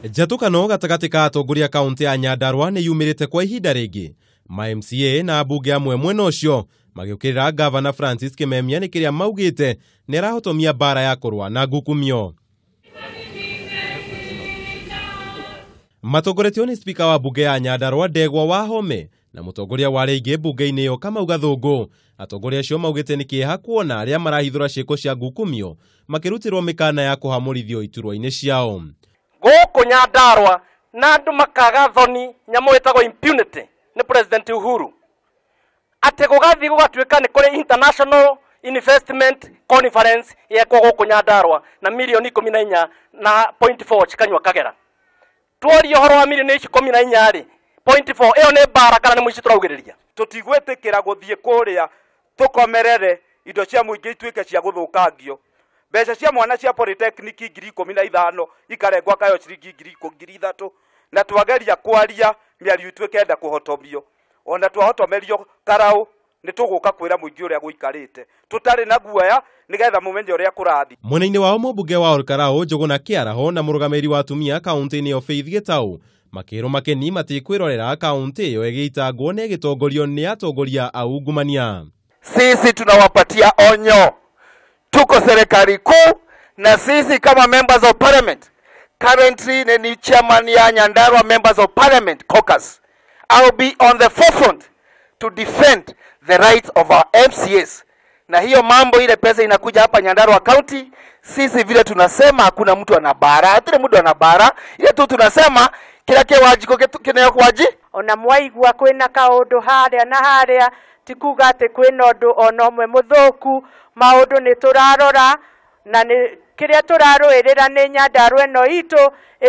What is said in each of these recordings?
Njatũkano gatagatĩ ka atongoria kaunti ya Nyandarua nĩ yumĩrĩte kwa ihinda rĩngĩ. Ma MCA na ambunge amwe mwena ũcio magĩũkĩrĩra Gavana Francis Kimemia nĩ kĩrĩa maugĩte nĩ arahotomia mbara ya kũrũa na ngukumio. Matongoretio nĩ spika wa mbunge ya Nyandarua Ndegwa Wahome na mũtongoria wa arĩa aingĩ mbunge-inĩ ĩyo Kamau Gathũngũ. Atongoria acio maugĩte nĩ kĩeha kuona arĩa marahithũra ciĩko cia ngukumio makĩrutĩrwo mĩkana ya kũhamũrithio iturwa-inĩ ciao. Gũkũ Nyandarua na andũ makaga thoni nyamũ ĩtagwo impunity nĩ President Uhuru, atĩ gũgathiĩ gũgatuĩka nĩ kũrĩ international investment conference yekwo gũkũ Nyandarua na mirioni 14 na point four cikanyua kagera. Tworie ũhoro wa mirioni ici 14 rĩ, point four ĩyo nĩ mbara kana nĩ mũici tũraugĩrĩria? Tũtigwĩtĩkĩra gũthiĩ kũrĩa tũkomerere indo cia mũingĩ ituĩke cia gũthũkangio. Mbeca cia mwana cia polytechnic 15,000 ikarengwo akayo ciringi 3,000, na twageria kwaria mĩario ituĩke enda kũhotomio. Ona twahotomerio karau nĩ tũgũka kwĩra mũingĩ ũrĩa gũikarĩte tũtarĩ na guoya nĩgetha mũmenye ũrĩa kũrathiĩ. Mwena-inĩ wao mũmbunge wa Olkarau Njũgũna Kĩaraho na mũrũgamĩrĩri wa atumia kaunti-inĩ ĩyo Faith Gĩtaũ makĩrwo makeni matikwĩrorera kaunti ĩyo ĩgĩitangwo na ĩgĩtongorio nĩ atongoria a ungumania. Sisi tunawapatia onyo, tuko serikali kuu na sisi kama members of parliament, currently ni chairman ya Nyandarua members of parliament caucus, I'll be on the forefront to defend the rights of our MCAs. Na hiyo mambo ile pesa inakuja hapa Nyandarua County, sisi vile tunasema hakuna mtu anabara, hatuna mtu anabara, ile tu tunasema kila kiwajiko kineo kwaji. Ona mwaigua kwina kaundu haria na haria, ti kuga ati kwina undu ona umwe muthuku, maundu ni turarora na ni kiria turaruirira ni Nyandarua ino itu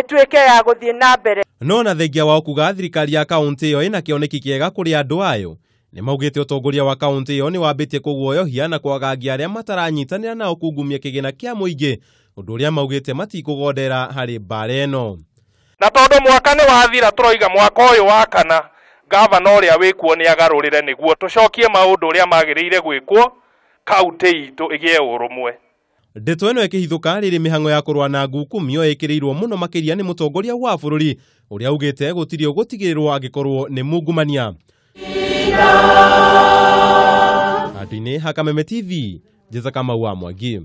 ituike ya guthie na mbere. No na thengia wao kuga thirikari ya kaunti ĩyo ĩna kĩoneki kĩega kũrĩ andũ ayo, nĩ maugĩte ũtongoria wa kaunti ĩyo nĩ wambĩtie kũguoyohia na kwagagia arĩa mataranyitanĩra nao kungumia kĩgĩna kĩa mũingĩ, ũndũ ũrĩa maugĩte matikũgondera harĩ mbara ĩno. Na tondũ mwaka nĩ wathira, tũroiga mwaka ũyũ wa kana gavana ũrĩa wĩkuo nĩ agarũrĩre nĩguo tũcokie maũndũ ũrĩa magĩrĩire gwĩkwo, kaunti itũ ĩgĩe ũrũmwe. Ndeto ĩno ĩkĩhithũka rĩrĩ mĩhang'o ya kũrũa na ngukumio ĩkĩrĩirwo mũno makĩria nĩ mũtongoria wa bũrũri ũrĩa augĩte gũtirĩ ũgũtigĩrĩrwo angĩkorwo nĩ mungumania. Handũ-inĩ ha Kameme TV, Jeza Kamau wa Mwangi.